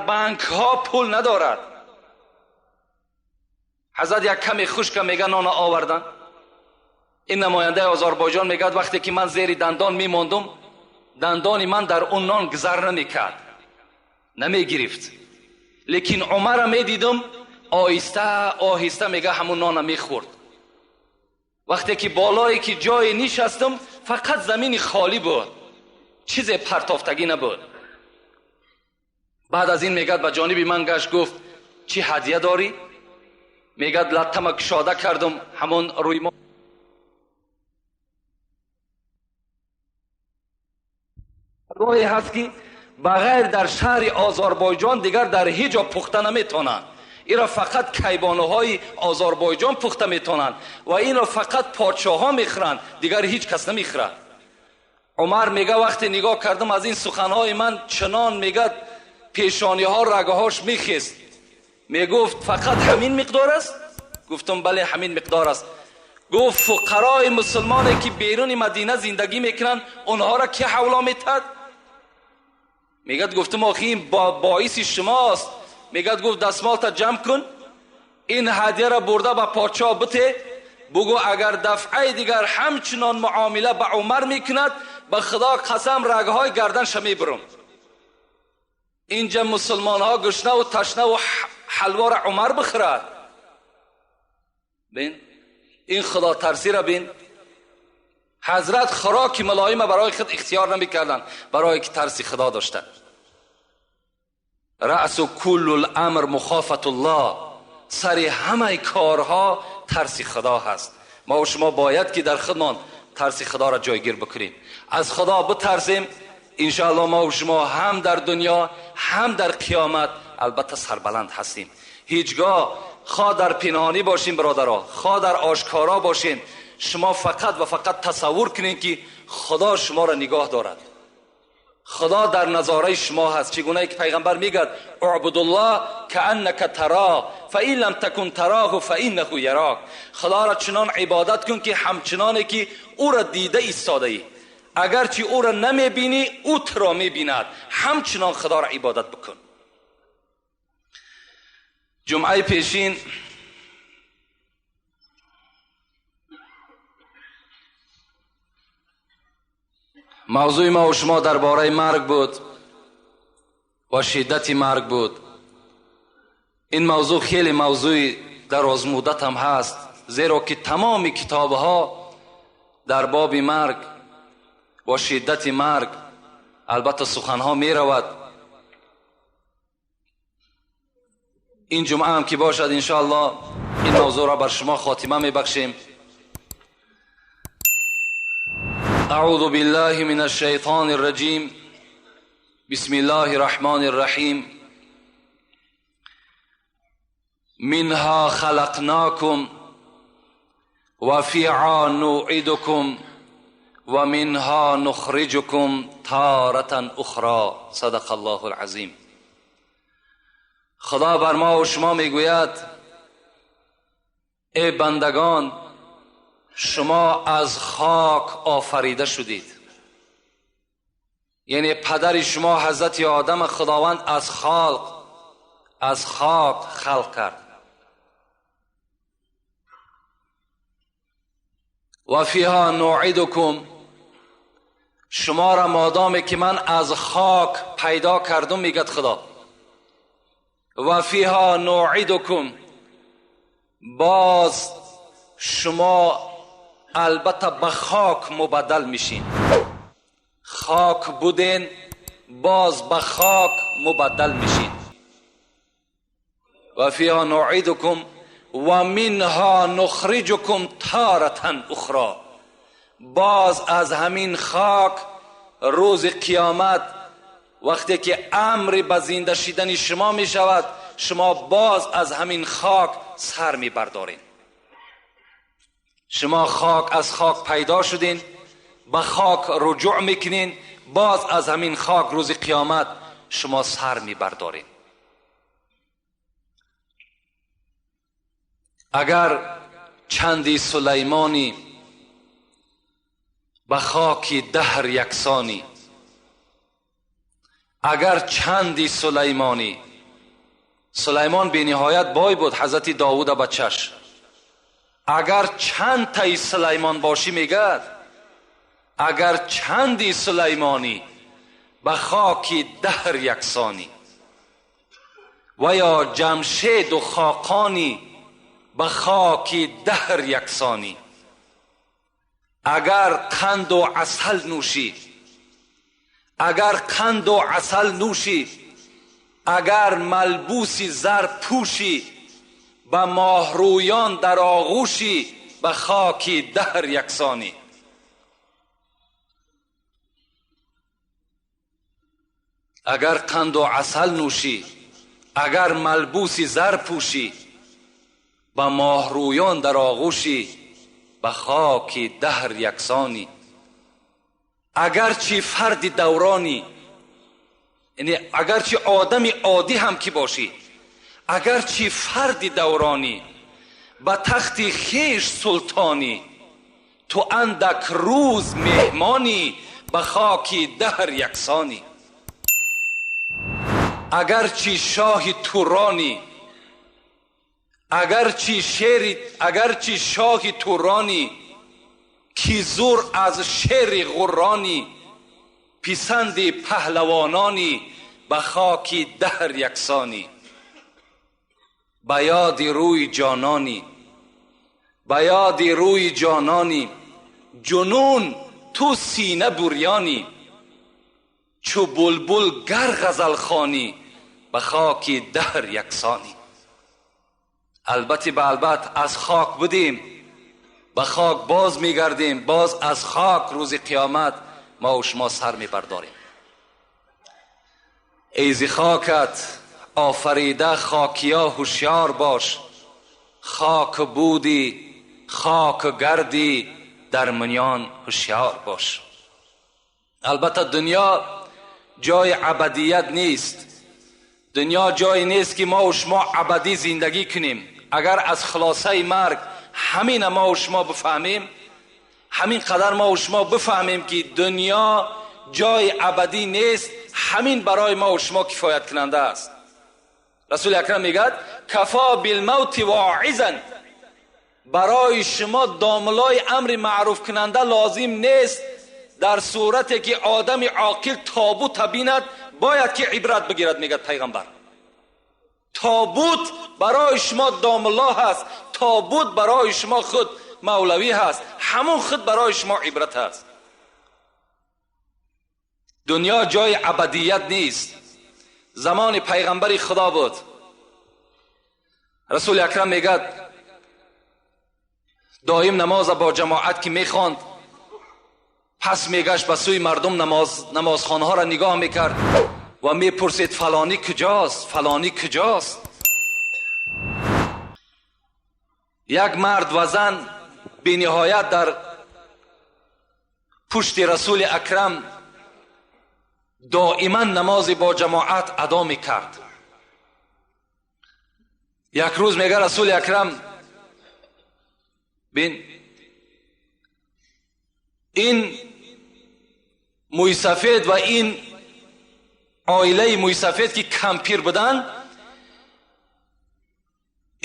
بانک ها پول ندارد. حضرت یک کمی خشک میگه نان آوردن. این نماینده آذربایجان میگه وقتی که من زیر دندان میماندم، دندان من در اون نان گذر نمیکرد، نمیگرفت. لیکن عمر میدیدم آهسته آهسته میگه همون نان میخورد. وقتی که بالایی که جای نشستم فقط زمین خالی بود، چیز پرتافتگی نبود. بعد از این میگه به جانب من گشت، گفت چی هدیه داری؟ میگه لطمه کشاده کردم، همون روی ما گاهی هست که بغیر در شهر آذربایجان دیگر در هیچ جا پخته نمیتونن. این را فقط کیبانوهای آذربایجان پخته میتونن و این را فقط پادشاه ها میخورند، دیگر هیچ کس نمیخورد. عمر میگه وقتی نگاه کردم از این سخنهای من چنان میگه پیشانی ها رگهاش میخست. میگفت فقط همین مقدار است؟ گفتم بله همین مقدار است. گفت فقرای مسلمانی که بیرون مدینه زندگی میکنن اونها را کی حوله میتد؟ میگه گفتم آخه این باعث شماست. میگه گفت دستمال تا جمع کن، این هدیه را برده به پادشاه بته، بگو اگر دفعه دیگر همچنان معامله به عمر میکند به خدا قسم رگهای گردنش میبرم. اینجا مسلمان ها گشنه و تشنه و حلوا را عمر بخورد. بین این خدا ترسی را بین. حضرت خوراک ملایم برای خود اختیار نمیکردن، برای که ترسی خدا داشتن. رأس کل الامر مخافت الله، سر همه کارها ترس خدا هست. ما و شما باید که در خودمان ترس خدا را جایگیر بکنیم، از خدا بترسیم. انشاءالله ما و شما هم در دنیا هم در قیامت البته سربلند هستیم. هیچگاه خواه در پنهانی باشیم برادرها، خواه در آشکارا باشیم، شما فقط و فقط تصور کنین که خدا شما را نگاه دارد، خدا در نظاره شما هست. چگونه که پیغمبر میگه اعبد الله کأنک تراه فإن لم تکن تراه فإنه یراک. خدا را چنان عبادت کن که همچنانه که او را دیده ایستاده ای، اگرچه او را نمیبینی او تو را میبیند، همچنان خدا را عبادت بکن. جمعه پیشین موضوع ما و شما درباره مرگ بود و شدت مرگ بود. این موضوع خیلی موضوع دراز مدت هم هست، زیرا که تمام کتابها در باب مرگ و شدت مرگ البته سخنها می رود. این جمعه هم که باشد انشاءالله این موضوع را بر شما خاتمه می بخشیم. اعوذ بالله من الشیطان الرجیم، بسم الله الرحمن الرحیم. منها خلقناکم و فیها نعیدکم و منها نخرجکم تارة اخرى. صدق الله العظیم. خدا بر ما و شما میگوید ای بندگان، شما از خاک آفریده شدید. یعنی پدر شما حضرت آدم خداوند از خاک خلق کرد. و فیها نعیدکم، شما را مادامی که من از خاک پیدا کردم میگد خدا، و فیها نعیدکم، باز شما البته به خاک مبدل میشین. خاک بودین باز به خاک مبدل میشین. و فیها نعیدکم و منها نخرجکم تارة اخرى، باز از همین خاک روز قیامت وقتی که امر به زنده شدن شما می شود، شما باز از همین خاک سر می بردارین. شما خاک از خاک پیدا شدین، به خاک رجوع میکنین، باز از همین خاک روز قیامت شما سر می بردارین. اگر چندی سلیمانی به خاک دهر یکسانی، اگر چندی سلیمانی Сулаймон бениҳоят бой буд, ҳазрати Довуда бачаш. Агар чанд таи Сулаймон бошӣ, мегӯяд, агар чанди Сулаймонӣ, ба хоки даҳр яксонӣ. Ва ё Ҷамшеду Хоқонӣ, ба хоки даҳр яксонӣ. Агар қанду асал нӯшӣ, агар қанду асал нӯшӣ, агар малбуси зар пӯшӣ, ба моҳрӯён дар оғӯшӣ, ба хоки даҳр яксонӣ. Агар қанду асал нӯшӣ, агар малбуси зар пӯшӣ, ба моҳрӯён дар оғӯшӣ, ба хоки даҳр яксонӣ. Агарчи фарди давронӣ, яъне агарчи одами оддӣ ҳам ки бошӣ, агарчи фарди давронӣ, ба тахти хеш султонӣ, ту андак рӯз меҳмонӣ, ба хоки даҳр яксонӣ. Агарчи шоҳи туронӣ, агарчи шери, агарчи шоҳи туронӣ, ки зур аз шери ғурронӣ, писанди паҳлавононӣ, ба хоки даҳр яксонӣ. Ба ёди рӯи ҷононӣ, ба ёди рӯи ҷононӣ, ҷунун ту сина бурёнӣ, чу булбул гар ғазалхонӣ, ба хоки даҳр яксонӣ. Албатта ба албат аз хок будем, ба хок боз мегардем, боз аз хок рӯзи қиёмат мо ва шумо сар мебардорем. Эй зи хокат офарида хокия ҳушёр бош, хок будӣ хок гардӣ дар миён ҳушёр бош. Албатта дунё ҷои абадият нест, дунё ҷое нест ки мо ва шумо абадӣ зиндагӣ кунем. Агар аз хулосаи марг ҳамина мо ва шумо бифаҳмем, ҳамин қадар мо ва шумо бифаҳмем ки дунё ҷои абадӣ нест, ҳамин барои мо ва шумо кифоят кунанда аст. Расули акрам мегӯяд кафо билмавти воизан, барои шумо домлои амри маъруф кунанда лозим нест. Дар сурате ки одами оқил тобута бинад бояд ки ибрат бигирад, мегӯяд пайғамбар. Тобут барои шумо домло ҳаст, тобут барои шумо худ мавлавӣ ҳаст, ҳамон худ барои шумо ибрат ҳаст. Дунё ҷои абадият нест. Замони пайғамбари худо буд, расули акрам мегӯяд доим намоза бо ҷамоат ки мехонд, пас мегашт ба сӯи мардум, намозхонаҳоро нигоҳ мекард ва мепурсид фалонӣ куҷост, фалонӣ куҷост. Як мард ва зан бениҳоят дар пушти расули акрам доиман намози бо ҷамоат адо мекард. Як рӯз мега расули акрам бин, ин мӯйсафед ва ин оилаи мӯйсафед ки кампир буданд,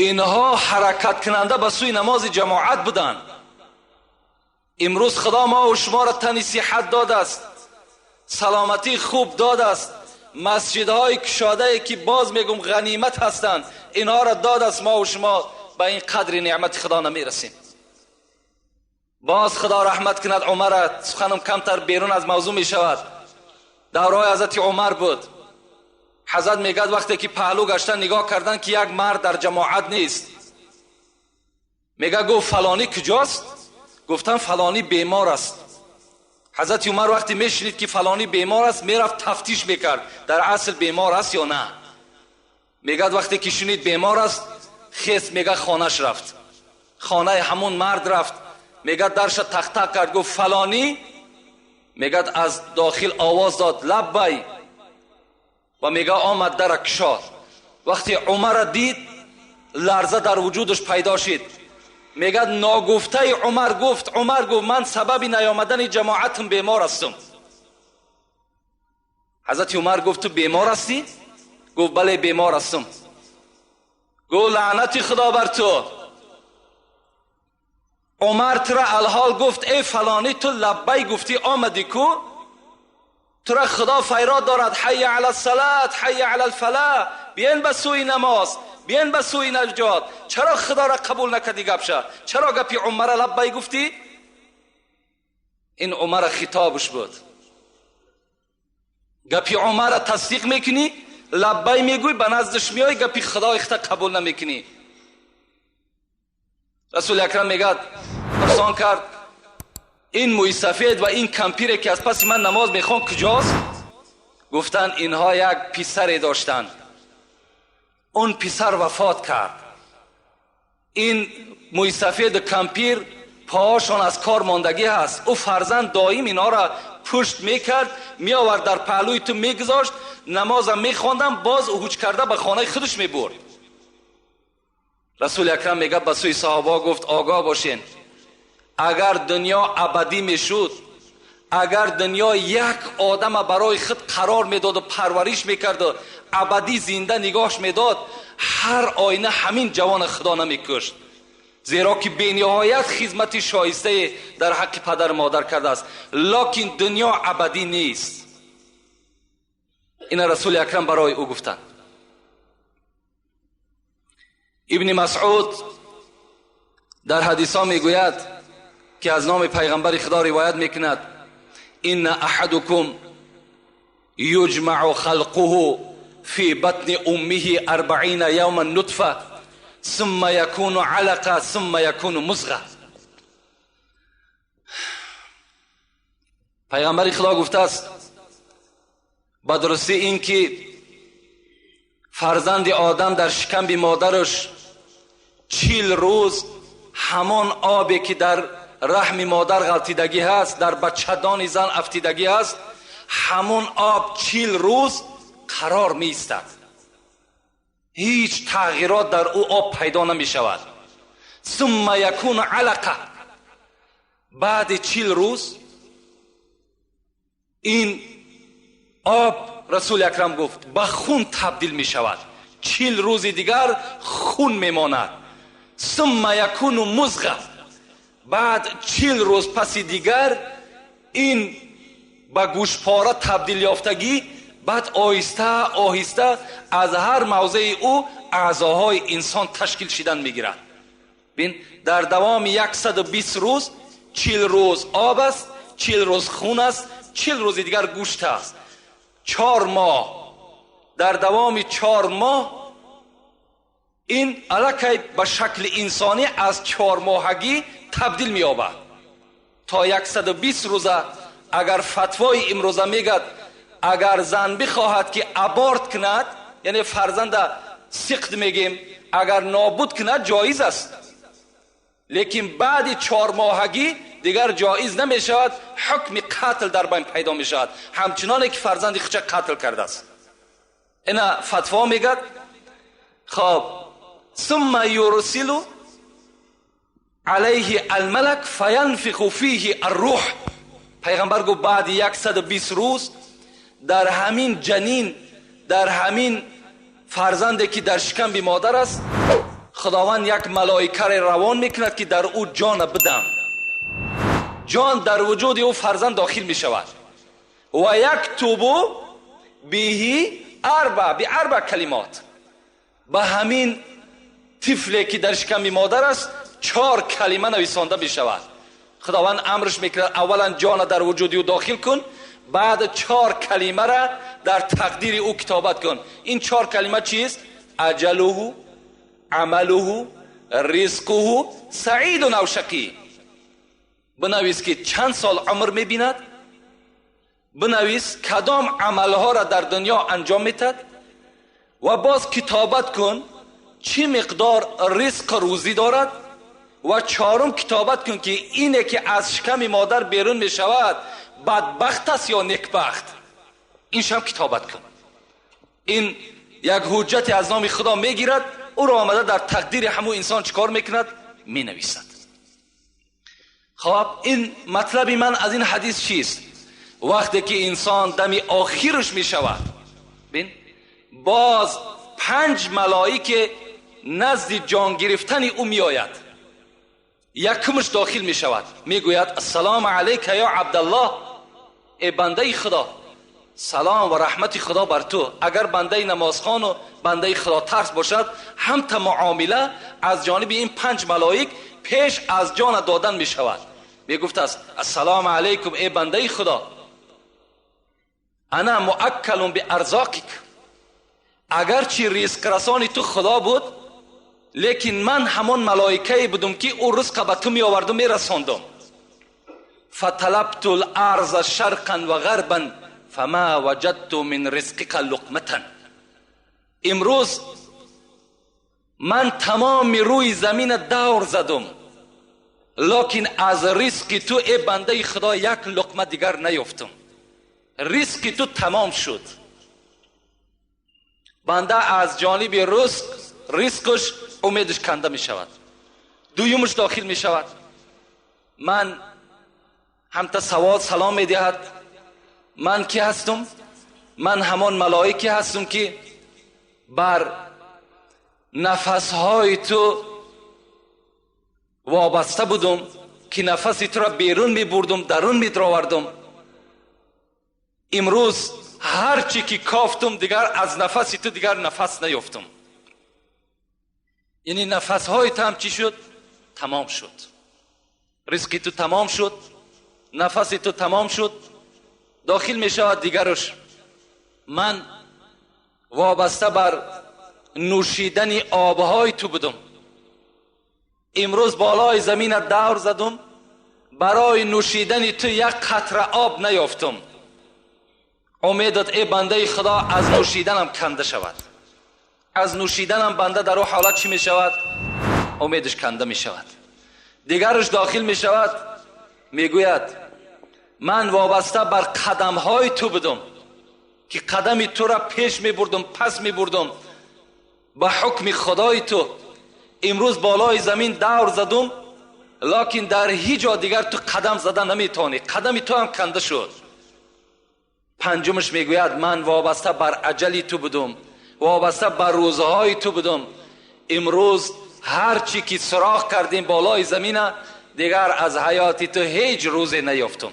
инҳо ҳаракаткунанда ба сӯи намози ҷамоат буданд. Имрӯз худо мо ва шуморо тани сиҳат додааст, саломатии хуб додааст, масҷидҳои кушодае ки боз мегум ғанимат ҳастанд, инҳоро додааст. Мо ва шумо ба ин қадри неъмати худо намерасем. Боз худо раҳмат кунад Умара, суханам камтар берун аз мавзӯъ мешавад. Давраи ҳазрати Умар буд. Ҳазрат мегӯяд вақте ки паҳлӯ гаштан нигоҳ кардан ки як мард дар ҷамоат нест, мегӯяд гуфт фалонӣ куҷост? Гуфтан фалонӣ бемор аст. Ҳазрати Умар вақте мешунид ки фалонӣ бемор аст, мерафт тафтиш мекард дар асл бемор аст ё на. Мегӯяд вақте ки шунид бемор аст, хес мегӯяд хонаш рафт, хонаи ҳамон мард рафт. Мегӯяд дарша тахта кард, гуфт фалонӣ. Мегӯяд аз дохил овоз дод лаббай, ва мегӯяд омад дара кушод. Вақте Умарро дид, ларза дар вуҷудаш пайдо шид. Мегӯяд ногуфтаи Умар гуфт, Умар гуфт ман сабаби наёмадани ҷамоатам бемор ҳастам. Ҳазрати Умар гуфт ту бемор ҳастӣ? Гуфт бале бемор ҳастам. Гуфт лаънати Худо бар ту. Умар тура алҳол гуфт эй фалонӣ, ту лаббай гуфтӣ омадӣ ку, тура Худо файрод дорад ҳайя ала салат, ҳайя ала алфалаҳ, биен ба сӯи намоз, биен ба сӯи наҷот. Чаро Худоро қабул накардӣ гапша? Чаро гапи Умара лаббай гуфтӣ? Ин Умара хитобаш буд. Гапи Умара тасдиқ мекунӣ, лаббай мегӯй, ба наздаш меоӣ, гапи Худои худта қабул намекунӣ. Расули Акрам мегӯяд, пурсон кард ин мӯйсафед ва ин кампире ки аз паси ман намоз мехон куҷост? Гуфтанд инҳо як писаре доштанд, он писар вафот кард. Ин мӯйсафеду кампир поҳошон аз кор мондагӣ ҳаст. Ӯ фарзанд доим инҳоро пушт мекард, меовард дар паҳлӯи ту мегузошт, намозам мехондам, боз ҳуҷ карда ба хонаи худаш мебурд. Расули Акрам мегӯяд ба сӯи саҳобаҳо гуфт огоҳ бошен, агар дунё абадӣ мешуд, агар дунё як одама барои худ қарор медоду парвариш мекарду абадӣ зинда нигоҳш медод, ҳар оина ҳамин ҷавона Худо намекушт, зеро ки бениҳоят хизмати шоистае дар ҳаққи падару модар кардааст. Локин дунё абадӣ нест. Ина Расули Акрам барои ӯ гуфтанд. Ибни Масъуд дар ҳадисҳо мегӯяд ки аз номи пайғамбари Худо ривоят мекунад: инна аҳадукум юҷмаъу халқуҳу фи батни уммиҳи арбаина явман нутфа сумма якуну алақа сумма якуну музға. Пайғамбари Худо гуфтааст ба дурустӣ ин ки фарзанди одам дар шикамби модараш 40 рӯз ҳамон обе ки дар раҳми модар ғалтидагӣ ҳаст, дар бачадони зан афтидагӣ ҳаст, ҳамон об 40 рӯз қарор меистад. Ҳеҷ тағйирот дар ӯ об пайдо намешавад. Сумма якуну алақа. Баъди 40 рӯз ин об, Расули Акрам гуфт, ба хун табдил мешавад. 40 рӯзи дигар хун мемонад. Сумма якуну музға. Баъд 40 рӯз паси дигар ин ба гӯшпора табдил ёфтагӣ, баъд оҳиста оҳиста аз ҳар мавзеи ӯ аъзоҳои инсон ташкил шидан мегирад. Бин, дар давоми 120 рӯз 40 рӯз об аст, 40 рӯз хун аст, 40 рӯзи дигар гӯшт аст. 4 моҳ. Дар давоми 4 моҳ ин аллакай ба шакли инсонӣ аз 4 моҳагӣ табдил меёбад. То 120 рӯза агар фатвои имрӯза мегӯяд, агар зан бихоҳад ки аборт кунад, яъне фарзанда сиқд мегем, агар нобуд кунад ҷоиз аст, лекин баъди 4 моҳагӣ дигар ҷоиз намешавад, ҳукми қатл дар байн пайдо мешавад, ҳамчуноне ки фарзанди худша қатл кардааст. Ина фатво мегӯяд. Хоб, сумма юрсилу алайҳи алмалак фаянфиху фиҳи аррӯҳ. Пайғамбар гуфт баъди 120 рӯз дар ҳамин ҷанин, дар ҳамин фарзанде ки дар шикамби модар аст, Худованд як малоикаре равон мекунад ки дар ӯ ҷона бидам. Ҷон дар вуҷуди ӯ фарзанд дохил мешавад. Ва яктубу биҳи арба би арба калимот. Ба ҳамин тифле ки дар шиками модар аст 4 калима нависонда мешавад. Худованд амрш мекунад аввалан ҷона дар вуҷуди ӯ дохил кун, баъд 4 калимара дар тақдири ӯ китобат кун. Ин 4 калима чист? Аҷалуҳу, амалуҳу, ризқуҳу, саидун ав шақӣ. Бинавис ки чанд сол умр мебинад, бинавис кадом амалҳоро дар дунё анҷом метад ва боз китобат кун чӣ миқдор ризқ рӯзӣ дорад, ва 4 китобат кун ки ине ки аз шиками модар берун мешавад бадбахт аст ё некбахт. Иншам китобат кун. Ин як ҳуҷҷате аз номи Худо мегирад, ӯро омада дар тақдири ҳамун инсон чӣ кор мекунад? Менависад. Хоб, ин матлаби ман аз ин ҳадис чист? Вақте ки инсон дами охираш мешавад, бин, боз 5 малоике назди ҷон гирифтани ӯ меояд. Якумаш дохил мешавад, мегӯяд: ассалому алайка ё Абдаллоҳ, эй бандаи Худо, салом ва раҳмати Худо бар ту. Агар бандаи намозхону бандаи худотарс бошад, ҳамта муомила аз ҷониби ин панҷ малоик пеш аз ҷона додан мешавад. Мегуфтааст: ассалому алайкум, эй бандаи Худо, ана муаккалун биарзоқик, агарчи ризқрасони ту Худо буд, лекин ман ҳамон малоикае будум ки ӯ ризқа ба ту меоварду мерасондум. Фаталабту ларза шарқан ва ғарбан фама ваҷадту мин ризқика луқматан. Имрӯз ман тамоми рӯи замина давр задум, лекин аз ризқи ту эй бандаи Худо як луқма дигар наёфтум. Ризқи ту тамом шуд. Банда аз ҷониби ризқш умедаш канда мешавад. Дуюмаш дохил мешавад. Ман ҳамта савол салом медиҳад: ман ки ҳастум? Ман ҳамон малоике ҳастум ки бар нафасҳои ту вобаста будум, ки нафаси туро берун мебурдум, дарун медаровардум. Имрӯз ҳар чӣ ки кофтум, дигар аз нафаси ту дигар нафас наёфтум. Яъне нафасҳои ту ҳам чӣ шуд? Тамом шуд. Ризқи ту тамом шуд, нафаси ту тамом шуд. Дохил мешавад дигараш: ман вобаста бар нӯшидани обҳои ту будум, имрӯз болои замина давр задум, барои нӯшидани ту як қатра об наёфтум. Умедат эй бандаи Худо аз нӯшиданам канда шавад. Аз нӯшиданам банда дар ӯ ҳолат чӣ мешавад? Умедаш канда мешавад. Дигараш дохил мешавад, мегӯяд: ман вобаста бар қадамҳои ту будум, ки қадами тура пеш мебурдум, пас мебурдум, ба ҳукми Худои ту. Имрӯз болои замин давр задум, лекин дар ҳеҷ ҷо дигар ту қадам зада наметавонӣ, қадами ту ҳам канда шуд. Панҷумаш мегӯяд: ман вобаста бар аҷали ту будум, вобаста бар рӯзҳои ту будум. Имрӯз ҳар чӣ ки суроғ кардем болои замина, дигар аз ҳаёти ту ҳеҷ рӯзе наёфтум.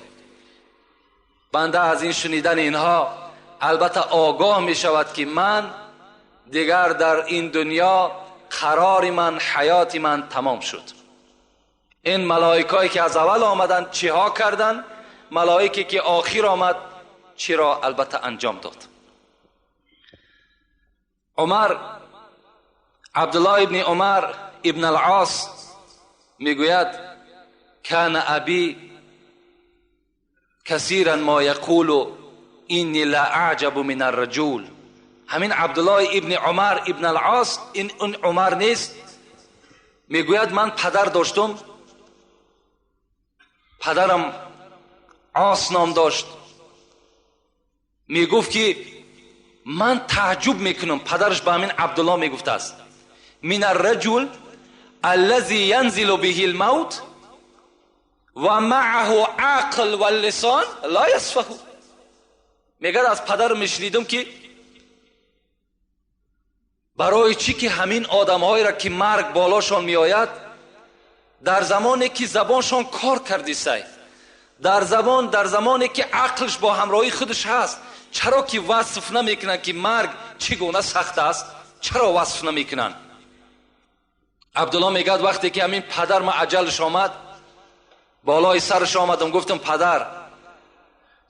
Банда аз ин шунидани инҳо албатта огоҳ мешавад ки ман дигар дар ин дунё қарори ман, ҳаёти ман тамом шуд. Ин малоикое ки аз аввал омаданд чиҳо карданд, малоике ки охир омад чиро албатта анҷом дод. Умар, Абдуллоҳ ибни Умар ибн ал-Ос мегӯяд: кана аби касиран ма яқулу инни ла аъҷабу мин арраҷул. Ҳамин Абдуллоҳ ибни Умар ибн ал-Ос, ин Умар нест, мегӯяд: ман падар доштум, падарам Ос ном дошт. Мегуфт ки ман тааҷҷуб мекунам. Падараш ба ҳамин Абдуллоҳ мегуфтааст: мин арраҷул аллази янзилу биҳи лмавт ва маъаҳу ақл ва лисон ла ясфаҳу. Мегӯяд аз падарам мешунидум ки барои чӣ ки ҳамин одамҳоеро ки марг болошон меояд, дар замоне ки забоншон кор кардисай, дар замоне ки ақлш бо ҳамроҳии худаш ҳаст, чаро ки васф намекунанд ки марг чӣ гуна сахт аст? Чаро васф намекунанд? Абдуллоҳ мегӯяд вақте ки ҳамин падар ма аҷалш омад, болои сараш омадам, гуфтам: падар,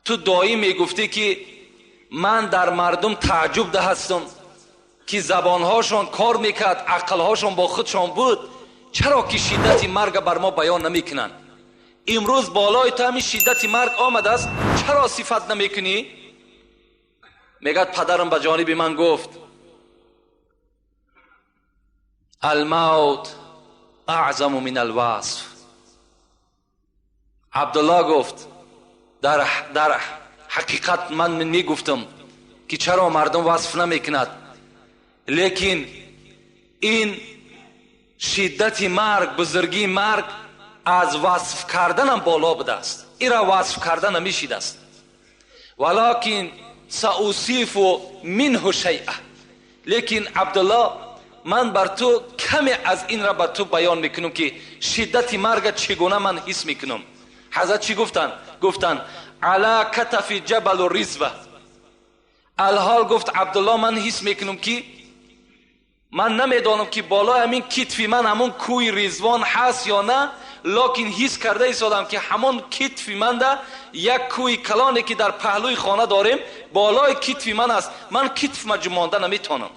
ту доим мегуфтӣ ки ман дар мардум тааҷҷуб ҳастам ки забонҳошон кор мекард, ақлҳошон бо худшон буд, чаро ки шиддати марга бар мо баён намекунанд? Имрӯз болои ту ҳамин шиддати марг омадааст, чаро сифат намекунӣ? Мегӯяд падарам ба ҷониби ман гуфт: алмавт аъзаму мин алвасф. Абдуллоҳ гуфт: дар ҳақиқат ман мегуфтам ки чаро мардум васф намекунад, лекин ин шиддати марг, бузургии марг аз васф карданам боло будааст, инро васф кардан намешидааст. Валакин саусифу минҳу шайъа. Лекин Абдуллоҳ Ман бар ту каме аз инра ба ту баён мекунам, ки шиддати марга чӣ гуна ман ҳис мекунам. Ҳазрат чӣ гуфтанд? Гуфтанд: ала катафи ҷабалу ризва. Алҳол, гуфт Абдулло, ман ҳис мекунам, ки ман намедонам, ки болои ҳамин китфи ман ҳамон кӯи Ризвон ҳаст ё на, локин ҳис карда истодам, ки ҳамон китфи манда як кӯи калоне, ки дар паҳлӯи хона дорем, болои китфи ман аст. Ман китфма ҷумонда наметавонам.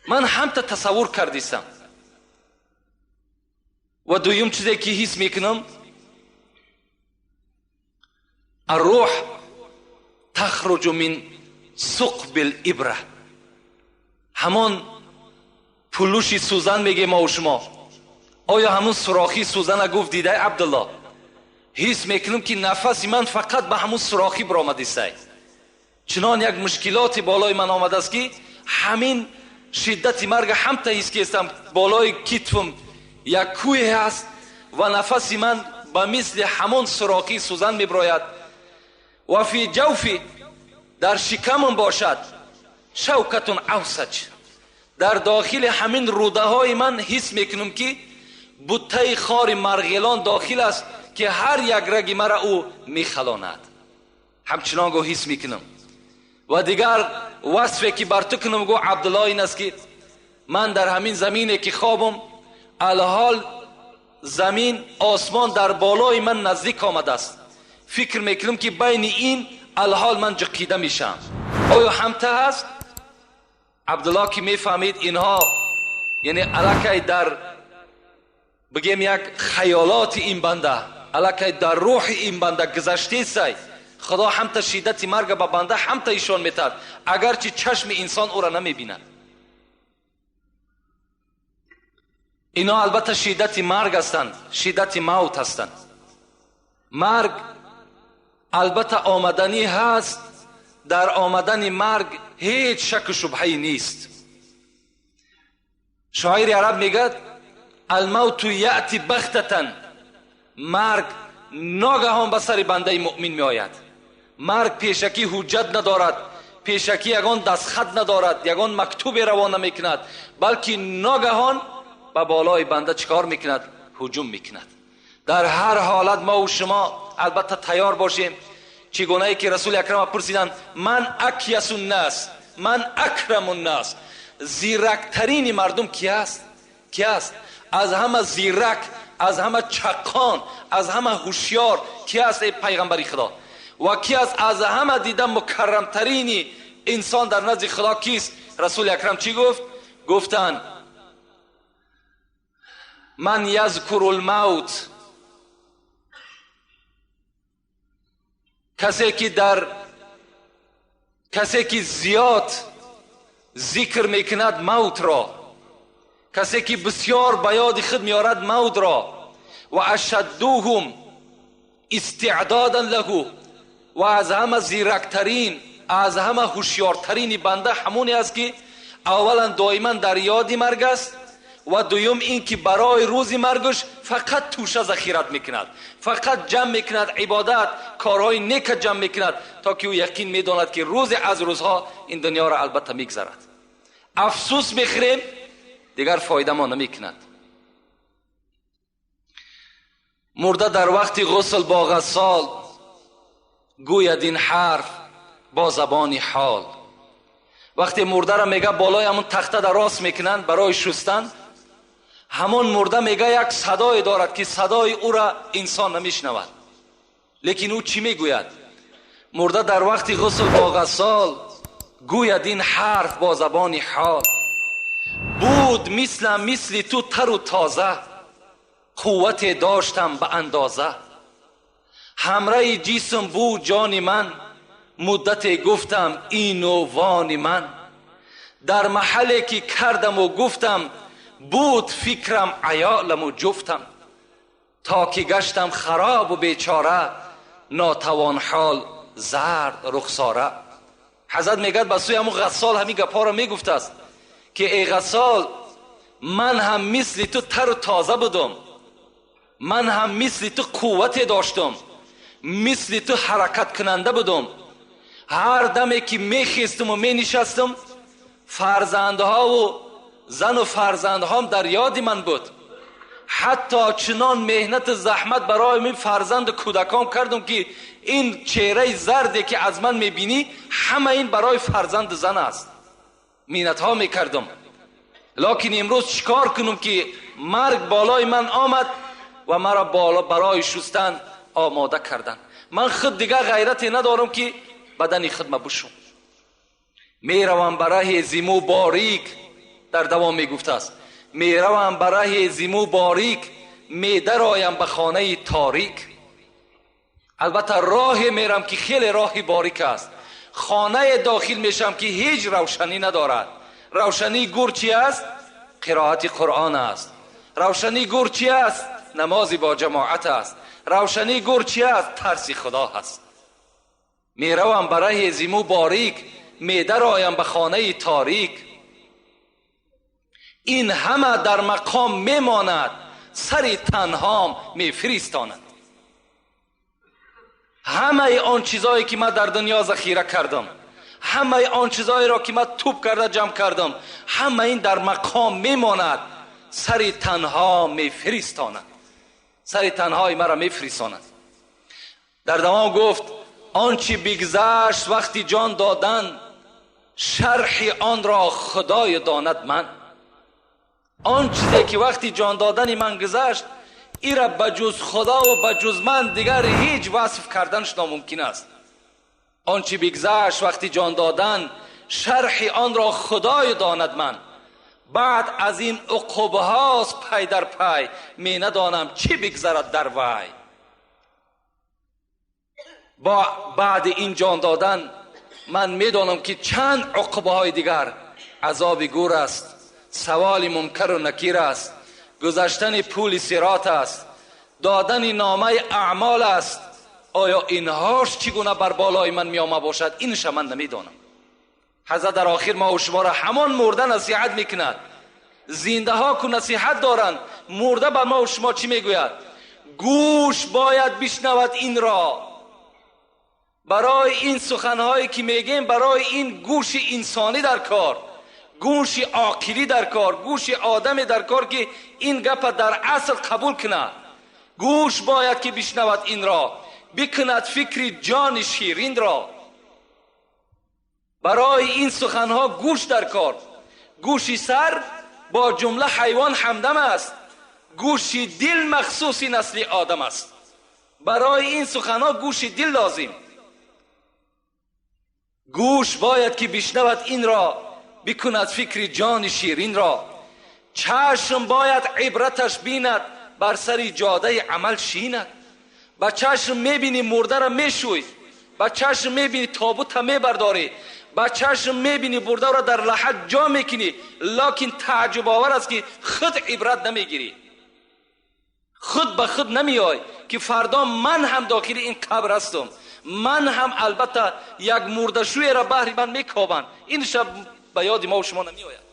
Ман ҳамта тасаввур кардистам. Ва дуюм чизе, ки ҳис мекунам: аррӯҳ тахруҷу мин суқбил ибра. Ҳамон пулуши сӯзан мегем мо шумо, оё ҳамон сурохи сӯзана, гуфт, дидай, Абдулло, ҳис мекунам, ки нафаси ман фақат ба ҳамон сурохӣ биромадистай. Чунон як мушкилоти болои ман омадааст, ки ҳамин шиддати марга ҳамта ҳис кестам. Болои китфам як кӯе ҳаст ва нафаси ман ба мисли ҳамон сурохи сӯзан мебирояд. Ва фи ҷавфи, дар шикамам бошад, шавкатун авсаҷ. Дар дохили ҳамин рӯдаҳои ман ҳис мекунам, ки буттаи хори марғелон дохил аст, ки ҳар як раги мара ӯ мехалонад. Ҳамчунон, гӯ, ҳис мекунам. Ва дигар васфе, ки бар ту кунам, гӯ Абдулло, ин аст, ки ман дар ҳамин замине, ки хобам, алҳол замин осмон дар болои ман наздик омадааст. Фикр мекунам, ки байни ин алҳол ман ҷиқида мешавам. Оё ҳамта ҳаст? Абдулло, ки мефаҳмид, инҳо яъне аллакай дар бигем як хаёлоти ин банда, аллакай дар рӯҳи ин банда гузаштесай. Худо ҳамта шиддати марга ба банда ҳамта ишон метаҳад, агарчи чашми инсон ӯра намебинад. Ино албатта шиддати марг ҳастанд, шиддати мавт ҳастанд. Марг албатта омаданӣ ҳаст. Дар омадани марг ҳеҷ шаку шубҳае нест. Шоири араб мегӯяд: алмавту яъти бахтатан. Марг ногаҳон ба сари бандаи муъмин меояд. Марг пешакӣ ҳуҷҷат надорад, пешакӣ ягон дастхат надорад, ягон мактубе равона намекунад, балки ногаҳон ба болои банда чӣ кор мекунад? Ҳуҷум мекунад. Дар ҳар ҳолат мову шумо албатта тайёр бошем. Чӣ гунае ки Расули Акрама пурсиданд: ман акясу ннас, ман акраму ннас, зирактарини мардум ки аст? Ки аст аз ҳама зирак, аз ҳама чаққон, аз ҳама ҳушёр ки аст, эй пайғамбари Худо? Ва ки аст аз ҳама дида мукаррамтарини инсон дар назди Худо кист? Расули Акрам чӣ гуфт? Гуфтанд: ман язкуру лмавт. Касе ки дар касе ки зиёд зикр мекунад мавтро, касе ки бисёр ба ёди худ меорад мавтро, ва ашаддуҳум истеъдодан лаҳу, ва аз ҳама зирактарин, аз ҳама ҳушёртарини банда ҳамоне аст, ки аввалан доиман дар ёди марг аст, ва дуюм ин ки барои рӯзи маргаш фақат тӯша захират мекунад, фақат ҷамъ мекунад ибодат, корҳои нека ҷамъ мекунад, то ки ӯ яқин медонад, ки рӯзе аз рӯзҳо ин дунёро албатта мегзарад. Афсӯс мехӯрем, дигар фоида мо намекунад. Мурда дар вақти ғусл бо ғассол гӯяд ин ҳарф бо забони ҳол. Вақте мурдаро, мега, болои ҳамон тахта дар рост мекунанд барои шустан, ҳамон мурда, мега, як садое дорад, ки садои ӯра инсон намешнавад. Лекин ӯ чӣ мегӯяд? Мурда дар вақти ғусл бо ғассол гӯяд ин ҳарф бо забони ҳол: буд мислам мисли ту тару тоза, қуввате доштам ба андоза, ҳамраи ҷисм буд ҷони ман, муддате гуфтам ину вони ман, дар маҳалле ки кардаму гуфтам, буд фикрам аёламу ҷуфтам, то ки гаштам харобу бечора, нотавонҳол, зард рухсора. Ҳазрат мегӯяд, ба сӯи ҳамун ғассол ҳамин гапҳоро мегуфтааст, ки эй ғассол, ман ҳам мисли ту тару тоза будум, ман ҳам мисли ту қуввате доштум, мисли ту ҳаракаткунанда будум. Ҳар даме ки мехестуму менишастум, фарзандҳову зану фарзандҳом дар ёди ман буд. Ҳатто чунон меҳнату заҳмат барои мин фарзанду кӯдакон кардам, ки ин чеҳраи зарде ки аз ман мебинӣ, ҳама ин барои фарзанду зан аст. Меҳнатҳо мекардам. Лекин имрӯз чикор кунам ки марг болои ман омад ва маро барои шустан омода карданд. Ман худ дигар ғайрате надорам ки бадани худма бушум. Меравам ба раҳи зиму борик, дар давом мегуфтааст, меравам ба раҳи зиму борик, медароям ба хонаи торик. Албатта роҳе мерам ки хеле роҳи борик аст. Хонае дохил мешам ки ҳеҷ равшанӣ надорад. Равшании гур чи аст? Қироати Қуръон аст. Равшании гур чи аст? Намози бо ҷамоат аст. Равшании гур чи аст? Тарси Худо ҳаст. Меравам ба раҳи зиму борик, медароям ба хонаи торик. Ин ҳама дар мақом мемонад, сари танҳом мефиристонад. Ҳамаи он чизое ки ман дар дунё захира кардам, ҳамаи он чизоеро ки ман тӯб карда ҷамъ кардам, ҳама ин дар мақом мемонад, сари танҳо мефиристонад. Сари танҳои маро мефиристонад. Дар давом гуфт, он чи бигзашт вақти ҷон додан, шарҳи онро Худои донад ман. Он чизе ки вақти ҷон додани ман гузашт, ира ба ҷуз Худо ва ба ҷуз ман дигар ҳеҷ васф карданаш номумкин аст. Он чи бигзашт вақти ҷон додан, шарҳи онро Худои донад ман. Баъд аз ин уқубҳост пай дар пай, менадонам чӣ бигзарад дар вай. Бо баъди ин ҷон додан ман медонам ки чанд уқубҳои дигар азоби гур аст, саволи мункару накир аст, гузаштани пули сирот аст, додани номаи аъмол аст. Оё инҳош чӣ гуна бар болои ман меома бошад, инша ман намедонам. Ҳазрат дар охир ма ва шуморо ҳамон мурда насиҳат мекунад. Зиндаҳо ку насиҳат доранд, мурда ба ма ва шумо чӣ мегӯяд? Гӯш бояд бишнавад инро. Барои ин суханҳое ки мегӯем, барои ин гӯши инсонӣ дар кор, гӯши оқилӣ дар кор, гӯши одаме дар кор ки ин гапа дар асл қабул кунад. Гӯш бояд ки бишнавад инро, бикунад фикри ҷони ширинро. Барои ин суханҳо гӯш дар кор. Гӯши сар бо ҷумла ҳайвон ҳамдам аст, гӯши дил махсуси насли одам аст. Барои ин суханҳо гӯши дил лозим. Гӯш бояд ки бишнавад инро, бикунад фикри ҷони ширинро. Чашм бояд ибраташ бинад, бар сари ҷодаи амал шинад. Ба чашм мебинӣ мурдаро мешӯй, ба чашм мебинӣ тобута мебардорӣ, ба чашм мебинӣ бурдаро дар лаҳат ҷо мекунӣ, лекин тааҷҷубовар аст ки худ ибрат намегирӣ, худ ба худ намеой ки фардо ман ҳам дохили ин қабр ҳастам, ман ҳам албатта як мурдашӯеро баҳри ман мекобанд. Ин шаб ба ёди мо шумо намеояд.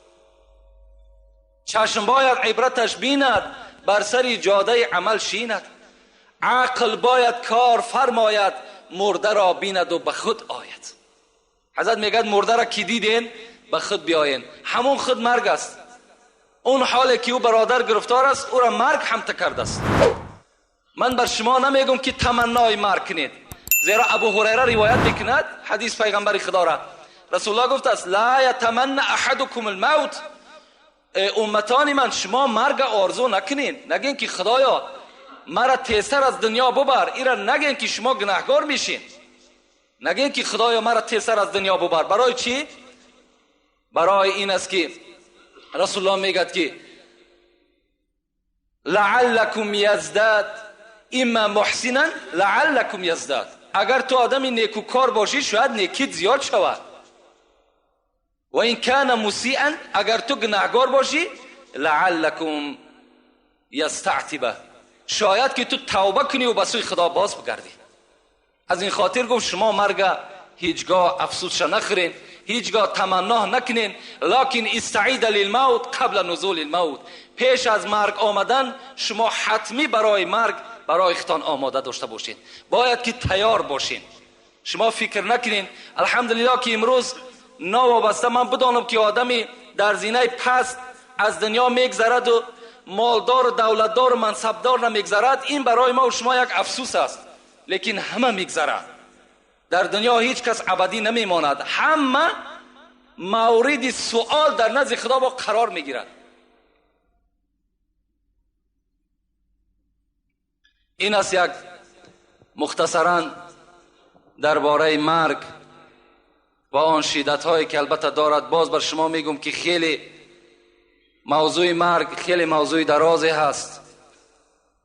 Чашм бояд ибраташ бинад, бар сари ҷодаи амал шинад. Ақл бояд кор фармояд, мурдаро бинаду ба худ ояд. Ҳазрат мегӯяд мурдаро ки диден, ба худ биёен. Ҳамон худ марг аст. Он ҳоле ки ӯ бародар гирифтор аст, ӯро марг ҳамта кардааст. Ман бар шумо намегӯм ки таманнои марг кунед, зеро Абу Ҳурайра ривоят мекунад ҳадис пайғамбари Худоро. Расулуллоҳ гуфтааст: ла ятаманна аҳадукум алмавт. Умматони ман, шумо марга орзу накунед, нагин ки Худоё мара тезтар аз дунё бубар. Ира нагин ки шумо гунаҳгор мешин, нагин ки Худоё мара тезтар аз дунё бубар. Барои чӣ? Барои ин аст ки Расулуллоҳ мегӯяд ки лааллакум яздад имма муҳсинан лааллакум яздад. Агар ту одами некукор бошӣ, шояд некит зиёд шавад. Ва ин кана мусиан, агар ту гунаҳгор бошӣ, лааллакум ястаътиба, шояд ки ту тавба кунӣ ва ба сӯи Худо боз бигардӣ. Аз ин хотир гуфт шумо марга ҳеҷгоҳ афсусша нахӯрен, ҳеҷгоҳ таманно накунен, лакин истаида лилмавт қабла нузули лмавт. Пеш аз марг омадан шумо ҳатмӣ барои марг барои худтон омода дошта бошед, бояд ки тайёр бошед. Шумо фикр накунед. Алҳамдулиллоҳ ки имрӯз новобаста ман бидонам ки одами дар зинаи паст از دنیا میگذرد و مالدار و دولتدار و منصبدار نمیگذرد، این برای ما و شما یک افسوس است. لیکن همه میگذرد. در دنیا هیچ کس ابدی نمیماند. همه مورد سوال در نزد خدا با قرار میگیرد. این است یک مختصرا درباره مرگ و آن شدت هایی که البته دارد. باز بر شما میگم که خیلی موضوع مرگ خیلی موضوع درازی هست.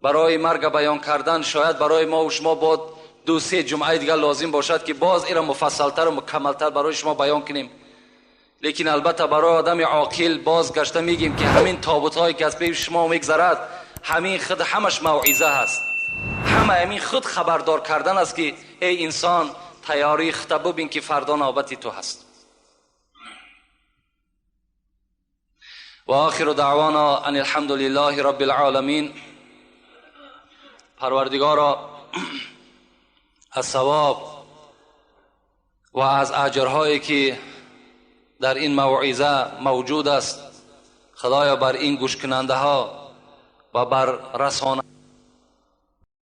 برای مرگ بیان کردن شاید برای ما و شما با 2-3 جمعه دیگر لازم باشد که باز ایرا مفصلتر و مکملتر برای شما بیان کنیم. لیکن البته برای آدم عاقل باز گشته میگیم که همین تابوت هایی که از پیش شما میگذرد، همین خود همش موعظه هست. همه همین خود خبردار کردن است که ای انسان تیاری خود ببین که فردا نوبتی تو هست. و آخر دعوانا ان الحمد لله رب العالمین. پروردگارا از ثواب و از اجرهایی که در این موعظه موجود است، خدایا بر این گوش کننده ها و بر رسانه